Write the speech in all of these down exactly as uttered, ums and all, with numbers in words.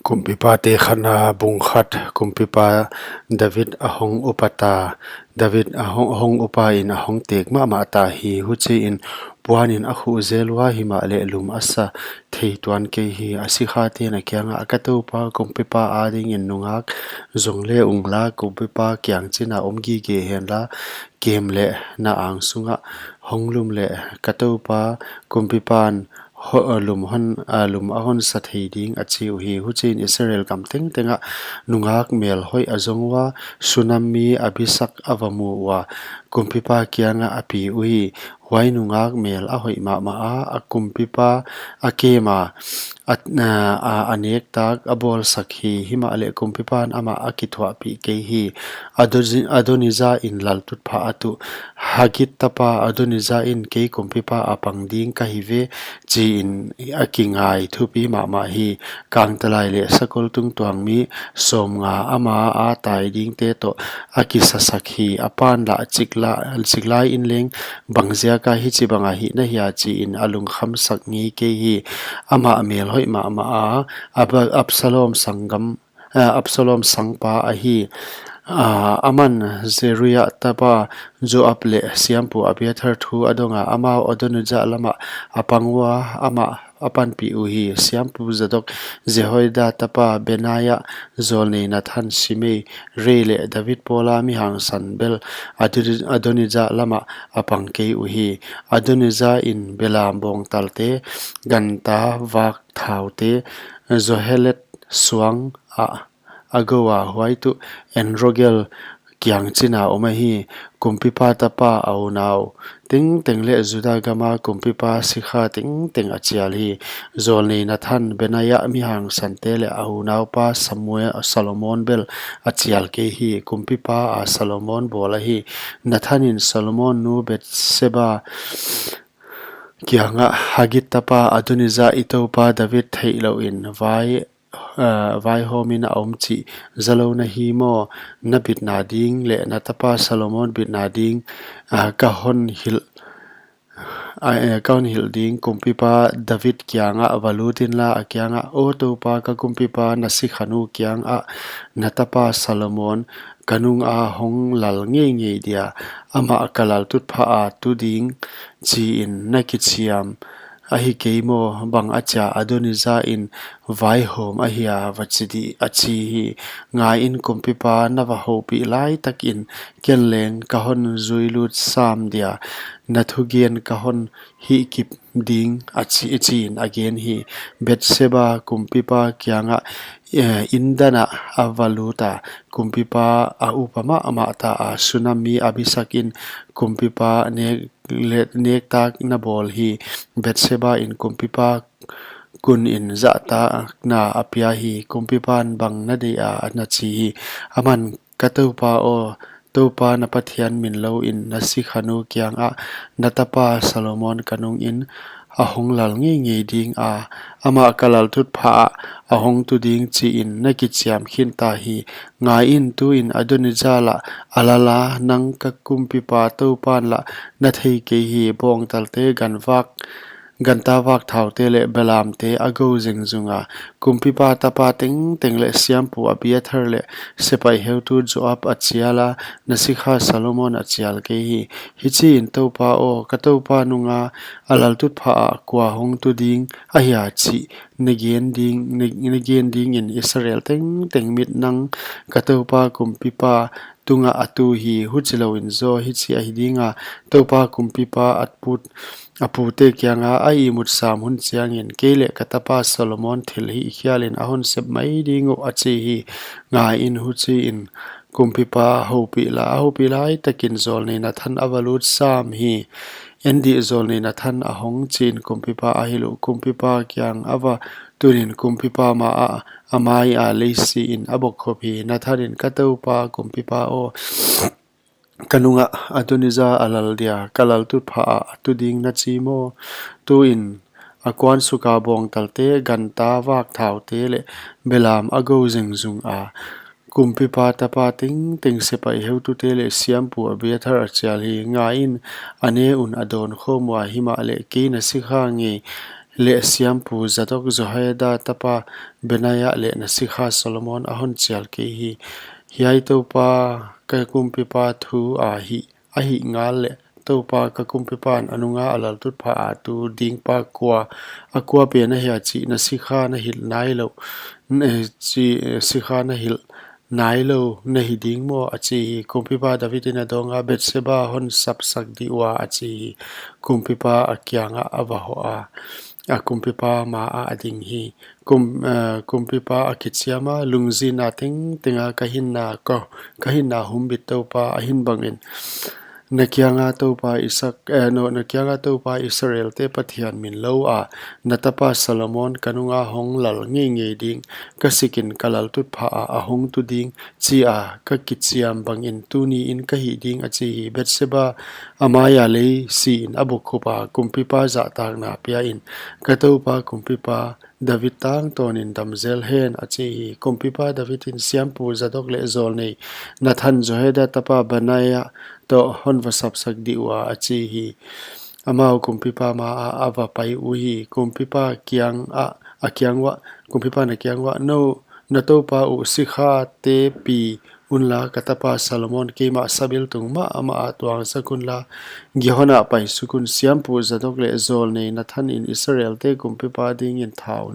Kumpipate khatna bung khat. Kumpipa David a hong upa ta, David a hong, hong upa in a hong tek mahmah ta hi. Huchiin puan in a khuh zel ua, himahleh lum a sa thei tuan kei hi. A sikhate'n a kiangah, ka toupa kumpipa adingin nungak zong le ung la, kumpipa kiang chin a om gige hen la, kem leh na ang sungah hong lum leh ka toupa kumpipa'n ho-, lum hon, a, lum a hon sa thei ding, a chi uhi. Huchiin Israel gam tengteng ah nungak mel hoih a zong ua, Sunam mi Abisak a va mu ua, kumpipa kiangah a pi uhi. Huai nungak mel a hoih mahmah a, a kumpipa a kem a, a, a, a, a nektak a bawlsak hi. Himahleh kumpipa'n amah a kithuahpih kei hi. Adoni-, Adonija in laltutphah a tuh. Hagit tapa Adonija in, kei kumpipa a pang ding ka hi ve, chiin a kingai thupi mahmah hi. Kangtalai leh sakol tungtuang mi sawmnga ama a tai dingte toh a kisasak hi. A pa'n lah, Chikla-, Chiklai in leng bang ziaka hichibang a hih na hia, chiin a lungkhamsak ngei kei hi. Amah mel hoih mahmah a, Ab-, Absalom sanggam, a, Absalom sangpa ahi. A, aman Zeruia tapa Joab leh siampu Abiathar thu a dong a, amau Adonija lamah a pang ua, amah a panpih uhi. Siampu Zadok, Jehoiada tapa Benaia, zawlnei Nathan, Simei, rei leh David pawla mi hangsan bel Adoni-, Adonija lamah a pang kei uhi. Adonija in belam bawngtalte, ganta vak thaute, Zohelet suang ah a gou a, huai tuh En-rogel kiang chin a om ahi. Kumpipa tapa a unau tengteng leh Juda gama kumpipa sikha tengteng a chial hi. Zawlnei Nathan, Benaia mi hangsante leh a unaupa Samuel, Solomon bel a chial kei hi. Kumpipa a Solomon bawl ahi. Nathan in Solomon nu Betseba kiangah, Hagit tapa Adonija, i toupa David theihlouh in vai, a, vaihawm in a om chih zalou na hi maw? Na bitna ding leh na tapa Solomon bitna ding, a, ka hon hilh, a, e, ka hon hilh ding. Kumpipa David kiangah va lut inla, a kiangah, Aw toupa, ka kumpipa, na sikhanu kiangah na tapa Solomon ka nung a hong lal ngeingei dia, amah ka laltutphah a tu ding chiin na kichiam ahi kei maw? Bang achia Adonija in vaihawm ahia, va chi di, a chi hi. Ngai in, kumpipa na va houpih laitakin ken leng ka hon zuilut sam dia, na thugen ka hon hihkip ding, a chi, chiin a gen hi. Betseba kumpipa kiangah, e, inn dan ah a va lut a, kumpipa a upa mahmah ta a. Sunam mi Abisak in kumpipa nek, le, nektak na bawl hi. Betseba in kumpipa kun in zahtakna a pia hi. Kumpipa'n bang na deih a, na chi hi. Aman, Ka toupa aw, Toupa na Pathian min lou in na sikhanu kiangah, na tapa Solomon ka nung in a hong lal ngeingei ding a, amah ka laltutphah ah a hong tu ding chiin na kichiam khin ta hi. Ngai in, tuin Adonija lah a lal a, nang ka kumpipa Toupa'n lah na thei kei hi. Bawngtalte, ganvak, ganta vak thaute leh belamte a gou zengzung a, kumpipa tapa tengteng leh siampu Abiathar leh sepaih heutu Joab a chial a, na sikha Solomon a chial kei hi. Hichiin Toupa aw, ka toupa nung a a laltutphah ah kua hong tu ding ahia chih na gen ding, na, na gen dingin Israel tengteng mit nang ka toupa kumpipa tungah a tu hi. Huchilouin zaw hichi ahi ding a, Toupa kumpipa a put, a pute kianga a ihmut sam hun chiangin kei leh ka tapa Solomon thilhih khialin a hon sep mai ding uh, a chi hi. Ngai in, huchiin kumpipa houpih la, a houpih laitakin zawlnei Nathan a va lut sam hi. En dih, zawlnei Nathan a hong, chiin kumpipa a hilh uh. Kumpipa kiang a va tunin kumpipa ma ah a mai a lei siin a bokkhop hi. Nathan in, ka toupa kumpipa aw, ka nungah Adonija a lal dia, ka laltutphah ah a tu ding na chi maw? Tuin a kuan suk a, bawngtalte, ganta vak thaute leh belam a gou zengzung a, kumpipa tapa tengteng, sepaih heutute leh siampu Abiathar a chial hi. Ngai in, a ne un a dawn khawm ua, himahleh kei na sikha ngei leh siampu Zadok, Jehoiada tapa Benaia leh na sikha Solomon a hon chial kei hi. Hiai Toupa ka kumpipa thu a hih, a hih ngal leh Toupa ka kumpipan a nunga a laltutphah a tu dingpa kua, a kua pen ahia chih na sikha na hilh nailou, n-, chih sikha na hilh nailou na hi ding maw? a chi hi. Kumpipa David in a dawnga, Bethseba hon sapsak dih ua, a chi hi. Kumpipa a kiangah a va hoh a, a kumpipa maah a ding hi. Kum-, eh, kumpipa a kichiam a, Lungzinna tengtenga ka hinna, ka, ka hinna humbit Toupa a hin bangin, na kianga Toupa Isak, eh, no, na kianga Toupa Israelte Pathian min lou a, na tapa Solomon ka nunga hong lal ngeingei ding, ka sikin ka laltutphah a, a hong tu ding, chi a ka kichiam bangin tuniin ka hih ding, a chi hi. Bethseba a maia lei siin a bukkhup a, kumpipa zahtakna piain, Ka toupa kumpipa David tangtawnin dam zel hen, a chi hi. Kumpipa David in siampu Zadok leh zawlnei Nathan, Jehoiada tapa Benaia toh hon va sapsak dih ua, a chi hi. Amau kumpipa maah a va pai uhi. Kumpipa kiangah, a kiang uah, kumpipan a kiang uah, No, na toupa uh sikhate pi unla, ka tapa Solomon keimah sabiltung mahmah ah tuangsak unla, Gihon ah paisuk un. Siampu Zadok leh zawlnei Nathan in Israelte kumpipa dingin thau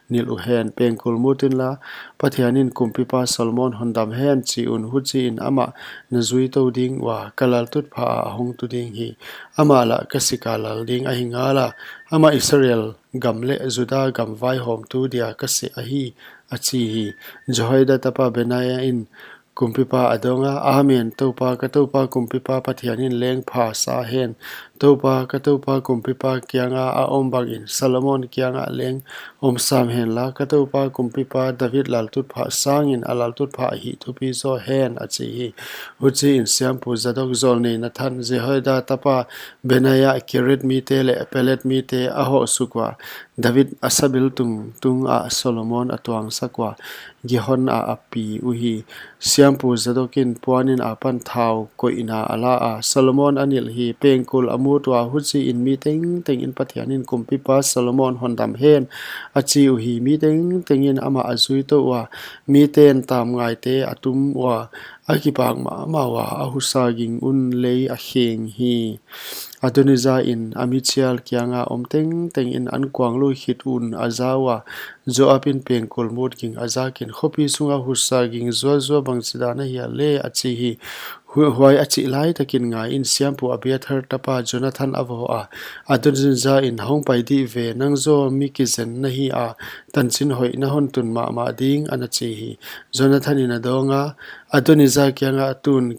nilh uhen. Pengkul mut unla, Pathian in kumpipa Solomon hon dam hen chi un, huchiin amah na zui tou ding ua, ka laltutphah a hong tu ding hi. Amah lah ka sika lal ding ahi ngala, amah Israel gam leh Juda gam vaihawmtu dia ka seh ahi, a chi hi. Jehoiada tapa Benaia in kumpipa a dawnga, Amen, Toupa, ka toupa kumpipa Pathian in leng pha sa hen. Toupa, ka toupa kumpipa kianga a om bangin Solomon kiangah leng om sam henla, ka toupa kumpipa David laltutphah sangin a laltutphah hih thupi zaw hen, a chi hi. Huchiin siampu Zadok, zawlnei Nathan, Jehoiada tapa Benaia, Kereth mite leh Pelet mite a hoh suk ua, David a sabiltung tungah Solomon a tuangsak ua, Gihon ah a pi uhi. Siampu Zadok in puanin apan thau koihna a la a, Solomon a nilh hi. Pengkul a mut ua, huchiin mi tengteng in Pathian in kumpipa Solomon hon dam hen, a chi uhi. Mi tengteng in amah a zui tou ua, miten tamngaite a tum ua, a kipak mahmah ua, a husa ging un lei a kheng hi. Adonija in a michial kianga om tengteng in ankuang lui khit un a za ua, Joab in pengkul mut ging a zakin, khopi sunga husa ging zuazua bangchidan ahia le, a chi hi. Hu-, huai a chih laitakin ngaiin siampu Abiathar tapa Jonathan a va hoh a, Adonija in, Hong pai dih ve, nang zaw mi kizen na hi a, tanchin hoih na hon tun mahmah ding, ana chi hi. Jonathan in a dawnga, Adonija kiangah, Tun,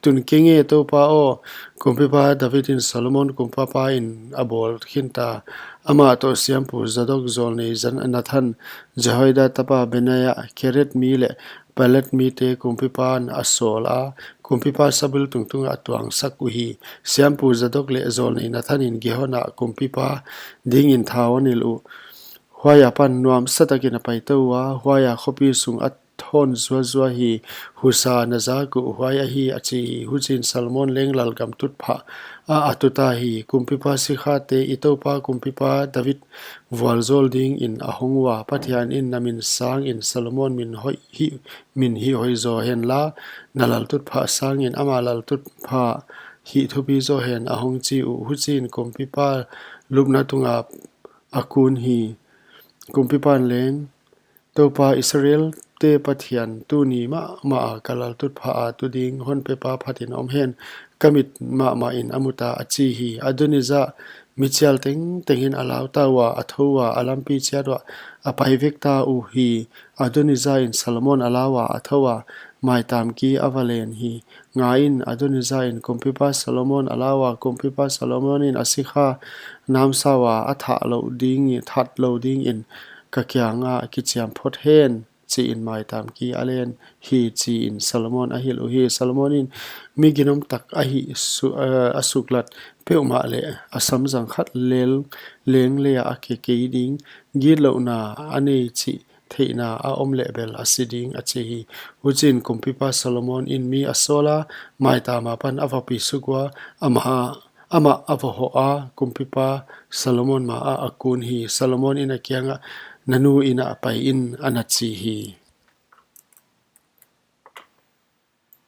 tun kei nge, toupa aw. Kumpipa David in Solomon kumpipa in a bawl khinta. Amah toh siampu Zadok, zawlnei Nathan, Jehoiada tapa Benaia, Kereth mi leh Pelet mite kumpipan a sawl a, kumpipa sabiltung tungah a tuangsak uhi. Siampu Zadok leh zawlnei Nathan in Gihon ah kumpipa dingin thau a nilh uh. Huai apan nuamsa takin a pai tou ua, huai a khopi sung a thawn zuazua hi. Husa na zak uh huai ahi, a chi hi. Huchiin Solomon leng lalgam tutphah ah a tuta hi. Kumpipa sikhate, I toupa kumpipa David vualzawl dingin a hong ua, Pathian in na min sangin Solomon min hoih hih, min hih hoih zaw henla, na laltutphah sangin ama laltutphah hih thupi zaw hen, a hong chi uh. Huchiin kumpipa lupna tunga a kun hi. Kumpipan leng, Toupa Israelte Pathian, tuni mahmah a ka laltutphah a tu ding hon pepa phatin om hen, ka mit mahmah in a muta, a chi hi. Adonija michial tengteng in a lauta ua, a thou ua, a lampi chiat uah a pai vekta uhi. Adonija in Solomon a la ua, a thou a, maitam ki a va len hi. Ngaiin, Adonija in kumpipa Solomon a la ua, kumpipa Solomon in a sikha namsa ua, a thah lou ding, that lou dingin ka kianga kichiam phot hen, chiin maitam ki a len hi, chiin Solomon a hilh uhi. Solomon in mi ginom tak ahi su-, eh, a suklat peuhmah leh a samzang khat lel, leng leh a ke kei ding, gitlouhna a nei chih theihna a om leh bel a si ding, a chi hi. Huchiin kumpipa Solomon in mi a sawl a, maitam apan a va pi suk ua, ama Amah a vahoha, kumpipa Solomon maah a kun hi. Solomonin a kiangah, Na nu inn ah pai in, a na chi hi.